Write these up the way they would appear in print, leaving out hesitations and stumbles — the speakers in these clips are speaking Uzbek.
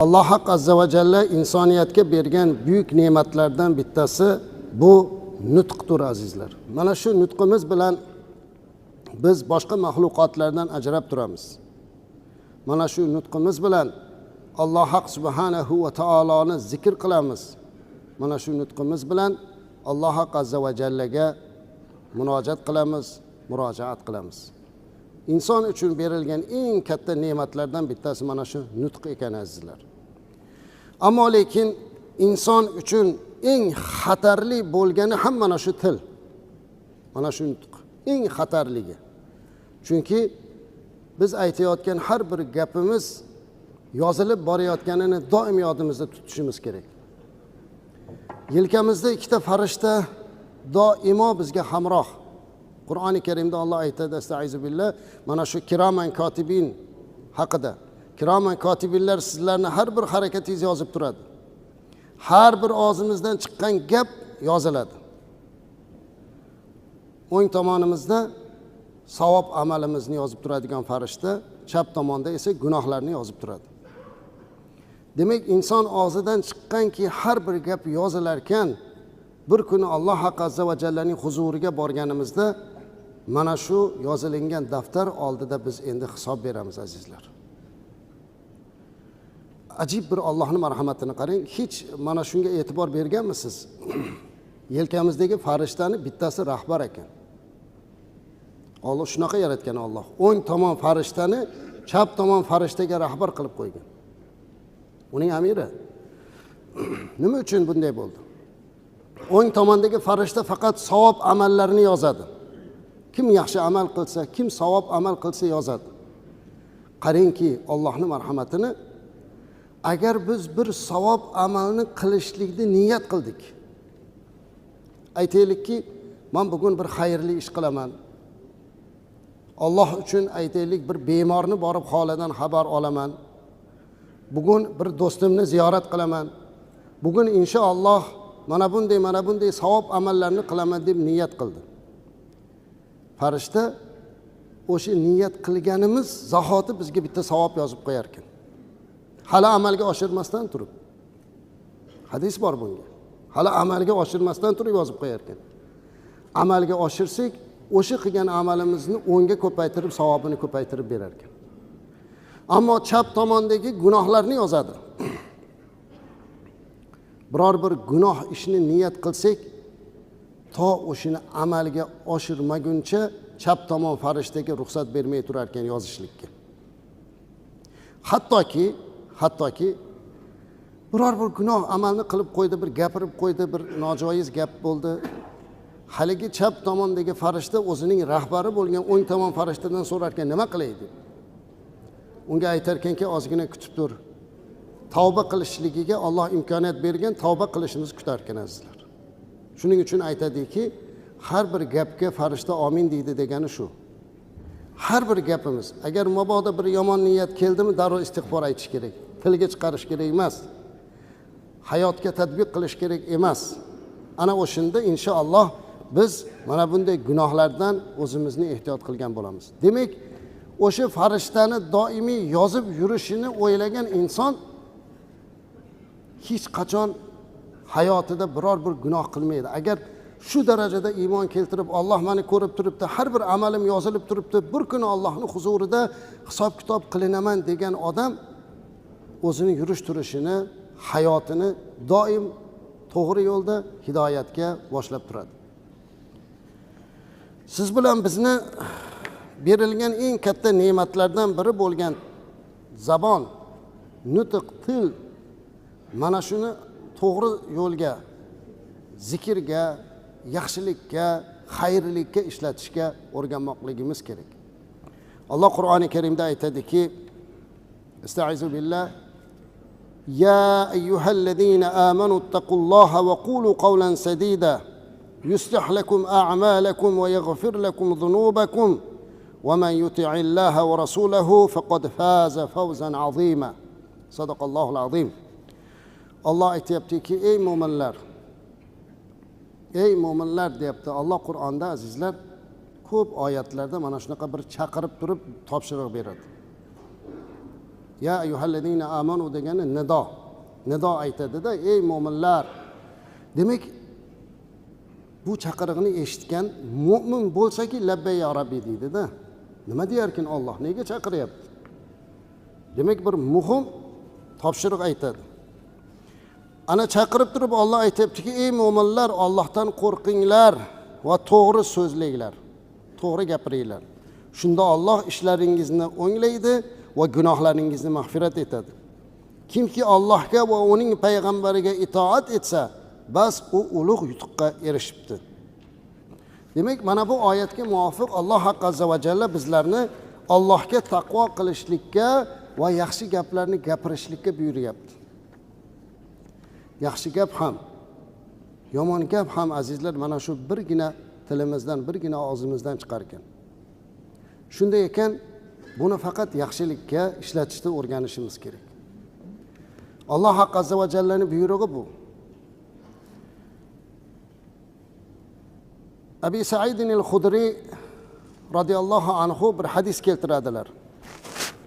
Alloh haq azza va jalla insoniyatga bergan buyuk ne'matlardan bittasi bu nutqdir, azizlar. Mana shu nutqimiz bilan biz boshqa maxluqotlardan ajrab turamiz. Mana shu nutqimiz bilan Alloh haq subhanahu va taoloni zikr qilamiz. Mana shu nutqimiz bilan Alloh haq azza va jallaga munojat qilamiz, murojaat qilamiz. Inson uchun berilgan eng katta ne'matlardan bittasi mana shu nutq ekan, azizlar. Ammo lekin inson uchun eng xatarli bo'lgani ham mana shu til. Mana shu nutq eng xatarligi. Chunki biz aytayotgan har bir gapimiz yozilib borayotganini doim yodimizda tutishimiz kerak. Yelkamizda ikkita farishta doimo bizga hamroh. Qur'oni Karimda Alloh aytadi, astaizu billah, mana shu kiroman kotibin haqida. Kiroman kotibinlar sizlarni har bir harakatingizni yozib turadi. Har bir og'zimizdan chiqqan gap yoziladi. O'ng tomonimizda savob amalimizni yozib turadigan farishta, chap tomonda esa gunohlarni yozib turadi. Demak, inson og'zidan chiqqanki har bir gap yozilar ekan, bir kuni Alloh haq azza va jallaning huzuriga borganimizda mana shu yozilingan daftar oldida biz endi hisob beramiz, azizlar. Ajib bir Allohning marhamatini qarang, hech mana shunga e'tibor berganmisiz? Yelkamizdagi farishtani bittasi rahbar ekan. Alloh shunaqa yaratgan Alloh. O'ng tomon farishtani chap tomon farishtaga rahbar qilib qo'ygan. Uning amiri. Nima uchun bunday bo'ldi? O'ng tomondagi farishta faqat savob amallarni yozadi. Kim yaxshi amal qilsa, kim savob amal qilsa yozadi. Qarangki, Allohning marhamatini, agar biz bir savob amalni qilishlikni niyat qildik. Aytaylikki, men bugun bir xayrli ish qilaman. Alloh uchun aytaylik bir bemorni borib holidan xabar olaman. Bugun bir do'stimni ziyorat qilaman. Bugun inshaalloh mana bunday, mana bunday savob amallarni qilaman deb niyat qildi. Farishta o'sha niyat qilganimiz zahoti bizga bitta savob yozib qo'yar ekan. Hali amalga oshirmasdan turib. Hadis bor bunga. Hali amalga oshirmasdan turib yozib qo'yar ekan. Amalga oshirsak, o'sha qilgan amalimizni o'nga ko'paytirib, savobini ko'paytirib berar ekan. Ammo chap tomondagi gunohlarni yozadi. Biror bir gunoh ishni niyat qilsak, to o'shini amalga oshirmaguncha chap tomon farishtaga ruxsat bermay turar ekan yozishlikka. Hattoki biror bir gunoh amalni qilib qo'ydi, bir gapirib qo'ydi, bir nojoiz gap bo'ldi. Haligi chap tomondagi farishta o'zining rahbari bo'lgan o'ng tomon farishtadan so'rar ekan, nima qilay deb. Unga aytar ekanki, ozgina kutib tur. Tavba qilishligiga Alloh imkoniyat bergan, tavba qilishimizni kutar ekan, azizlar. Shuning uchun aytadiki, har bir gapga farishta amin deydi degani shu. Har bir gapimiz, agar mabodo bir yomon niyat keldimi, darrov istig'for aytish kerak. Tilga chiqarish kerak emas. Hayotga tatbiq qilish kerak emas. Ana o'shanda inshaalloh biz mana bunday gunohlardan o'zimizni ehtiyot qilgan bo'lamiz. Demak, o'sha farishtani doimiy yozib yurishini o'ylagan inson hech qachon hayotida biror bir gunoh qilmaydi. Agar shu darajada iymon keltirib, Alloh meni ko'rib turibdi, har bir amalim yozilib turibdi, bir kuni Allohning huzurida hisob kitob qilinaman degan odam o'zini yurish turishini, hayotini doim to'g'ri yo'lda hidoyatga boshlab turadi. Siz bilan bizni berilgan eng katta ne'matlardan biri bo'lgan zabon, nutq, til, mana shuni to'g'ri yo'lga, zikrga, yaxshilikka, xayrlikka ishlatishga o'rganmoqligimiz kerak. Alloh Qur'oni Karimda aytadiki, estaizu billah, ya ayyuhallazina amanu ittaqulloha va qulu qawlan sadida yuslih lakum a'malakum va yaghfir lakum dhunubakum va man yuti'illaha va rasulahu faqad faza fawzan azima. Sadaqallohul azim. Alloh aytyaptiki, ey mo'minlar, ey mo'minlar deyapti. Alloh Qur'onda, azizlar, ko'p oyatlarda mana shunaqa bir chaqirib turib topshiriq beradi. Ya ayyuhallazina amanu degani nido. Nido aytadida, ey mo'minlar. Demak, bu chaqiriqni eshitgan mo'min bo'lsaki labbay ya Rabbi deydi-da. Nima deyarkin Alloh? Nega chaqiryapti? Demak, bir muhim topshiriq aytadi. Ana chaqirib turib Alloh aytayaptiki, ey mo'minlar, Allohdan qo'rqinglar va to'g'ri so'zlanglar, to'g'ri gapiringlar. Shunda Alloh ishlaringizni o'nglaydi va gunohlaringizni mag'firat etadi. Kimki Allohga va uning payg'ambariga itoat etsa, bas u ulug' yutuqqa erishibdi. Demak, mana bu oyatga muvofiq Alloh azza va jalla bizlarni Allohga taqvo qilishlikka va yaxshi gaplarni gapirishlikka buyuryapti. Yaxshi gap ham, yomon gap ham azizlar mana shu birgina tilimizdan, birgina og'zimizdan chiqar ekan. Shunday ekan, buni faqat yaxshilikka ishlatishni o'rganishimiz kerak. Alloh azza va jallaning buyrug'i bu. Abi Said al-Khudri radhiyallohu anhu bir hadis keltiradilar.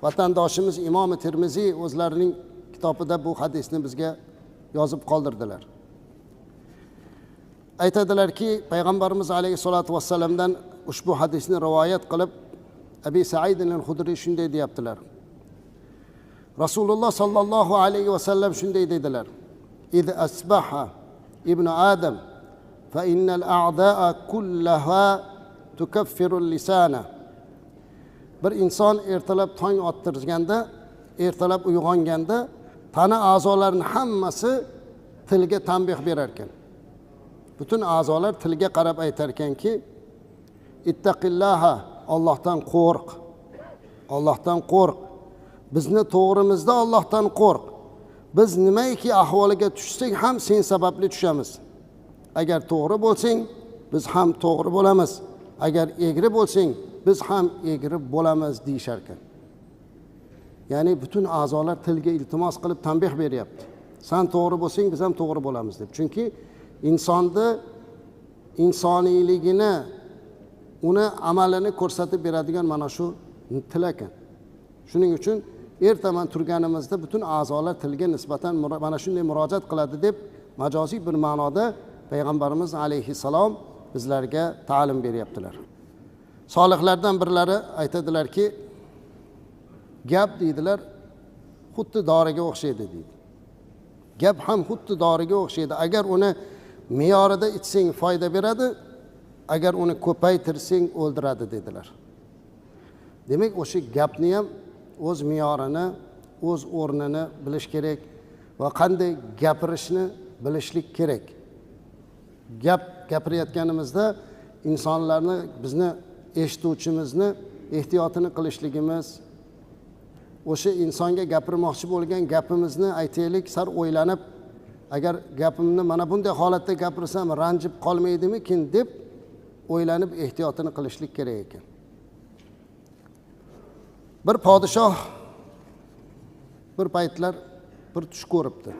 Vatandoshimiz Imom Termiziy o'zlarining kitobida bu hadisni bizga yozib qoldirdilar. Aytadilarki, payg'ambarimiz alayhisolatu vassalamdan ushbu hadisni rivoyat qilib Abi Said al-Khudri shunday deyaptilar. Rasululloh sallallohu alayhi vasallam shunday dedilar: "Iz asbaha ibn Adam fa innal a'daa kullaha tukaffiru lisana." Bir inson ertalab tong ottirganda, ertalab uyg'onganda tana a'zolarining hammasi tilga tanbeh berar ekan. Butun a'zolar tilga qarab aytar ekanki, ittaqillaha, Allohdan qo'rq. Allohdan qo'rq. Bizni to'g'rimizda Allohdan qo'rq. Biz nimaiki ahvoliga tushsak ham sen sababli tushamiz. Agar to'g'ri bo'lsang, biz ham to'g'ri bo'lamiz. Agar egri bo'lsang, biz ham egri bo'lamiz deyishar ekan. Ya'ni butun a'zolar tilga iltimos qilib tanbeh beryapti. Sen to'g'ri bo'lsang, biz ham to'g'ri bo'lamiz deb. Chunki insonni insoniyligini, uni amalini ko'rsatib beradigan mana shu til ekan. Shuning uchun ertaman turganimizda butun a'zolar tilga nisbatan mana shunday murojaat qiladi deb majoziy bir ma'noda payg'ambarimiz alayhissalom bizlarga ta'lim beryaptilar. Solihlardan birlari aytadilarki, gap deydilar, xuddi doriga o'xshaydi deydi. Gap ham xuddi doriga o'xshaydi. Agar uni me'yorida ichsang foyda beradi, agar uni ko'paytirsang o'ldiradi dedilar. Demak, o'sha gapni ham o'z me'yorini, o'z o'rnini bilish kerak va qanday gapirishni bilishlik kerak. Gap gapirayotganimizda insonlarni, bizni eshituvchimizni ehtiyotini qilishligimiz, o'sha insonga gapirmoqchi bo'lgan gapimizni aytaylik, sal o'ylanib, agar gapimni mana bunday holatda gapirsam ranjib qolmaydimikin deb o'ylanib ehtiyotini qilishlik kerak ekan. Bir podshoh bir paytlar bir tush ko'ribdi.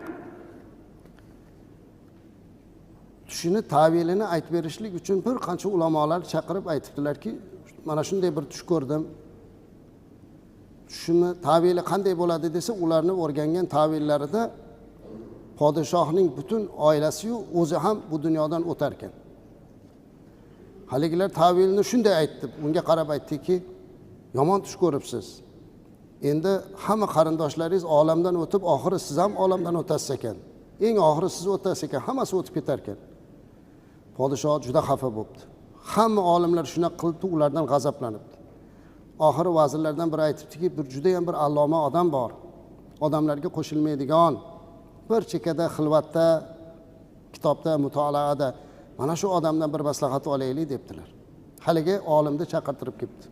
Tushini ta'vilini aytib berishlik uchun bir qancha ulamolar chaqirib aytibdilarki, mana shunday bir tush ko'rdim. Tushini ta'vili qanday bo'ladi desa, ularni o'rgangan ta'villarida podshohning butun oilasi-yu o'zi ham bu dunyodan o'tar ekan. Haligilar ta'vilini shunday aytdi, unga qarab aytdiki, yomon tush ko'ribsiz. Endi hamma qarindoshlaringiz olamdan o'tib, oxiri siz ham olamdan o'tasiz ekan. Eng oxiri siz o'tasiz ekan, hammasi o'tib ketar ekan. Podshoh juda xafa bo'libdi. Hamma olimlar shunaqa qilibdi, ulardan g'azablanibdi. Oxiri vazirlardan biri aytibdiki, bir juda ham bir alloma odam bor. Odamlarga qo'shilmaydigan, bir chekkada xilvatda, kitobda, mutolaada mana shu odamdan bir maslahat olaylik debdilar. Haligi olimni chaqirtirib ketdi.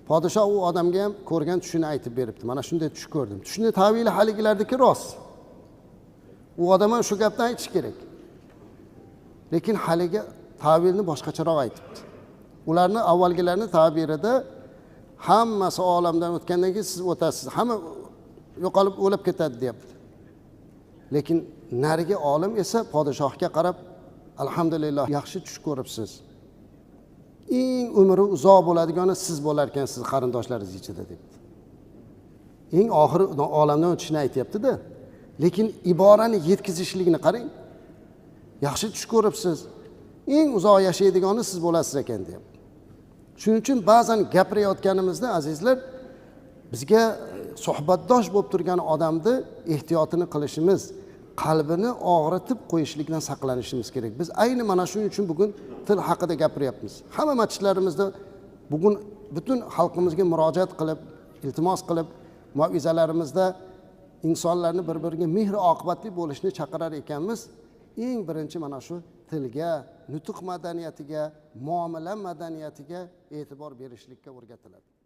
Podshoh u odamga ham ko'rgan tushini aytib beribdi. Mana shunday tush ko'rdim. Tushni ta'vili haligilardiki rost. U odam ham shu gapni aytish kerak. Lekin haligi ta'vilni boshqacharoq aytibdi. Ularni avvalgilarni ta'birida hammasi olamdan o'tgandan keyin siz o'tasiz, hamma yo'qolib o'lib ketadi deyapti. Lekin narigi olim esa podshohga qarab, alhamdulillah, yaxshi tush ko'ribsiz. Eng umri uzoq bo'ladigani siz bo'larkansiz qarindoshlaringiz ichida debdi. Eng oxiri olamdan o'tishini aytyapti-da. Lekin iborani yetkazishligini qarang. Yaxshi tush ko'ribsiz. Eng uzoq yashaydigani siz bo'lasiz ekan deyapti. Shuning uchun ba'zan gapirayotganimizda azizlar, bizga suhbatdosh bo'lib turgan odamni ehtiyotini qilishimiz, qalbini og'ritib qo'yishlikdan saqlanishimiz kerak. Biz ayni mana shuning uchun bugun til haqida gapiryapmiz. Hamma masjidlarimizda bugun butun xalqimizga murojaat qilib, iltimos qilib, mavizalarimizda insonlarni bir-biriga mehr oqibatli bo'lishni chaqirar ekanmiz. Eng birinchi mana shu tilga, nutq madaniyatiga, muomala madaniyatiga e'tibor berishlikka o'rgatiladi.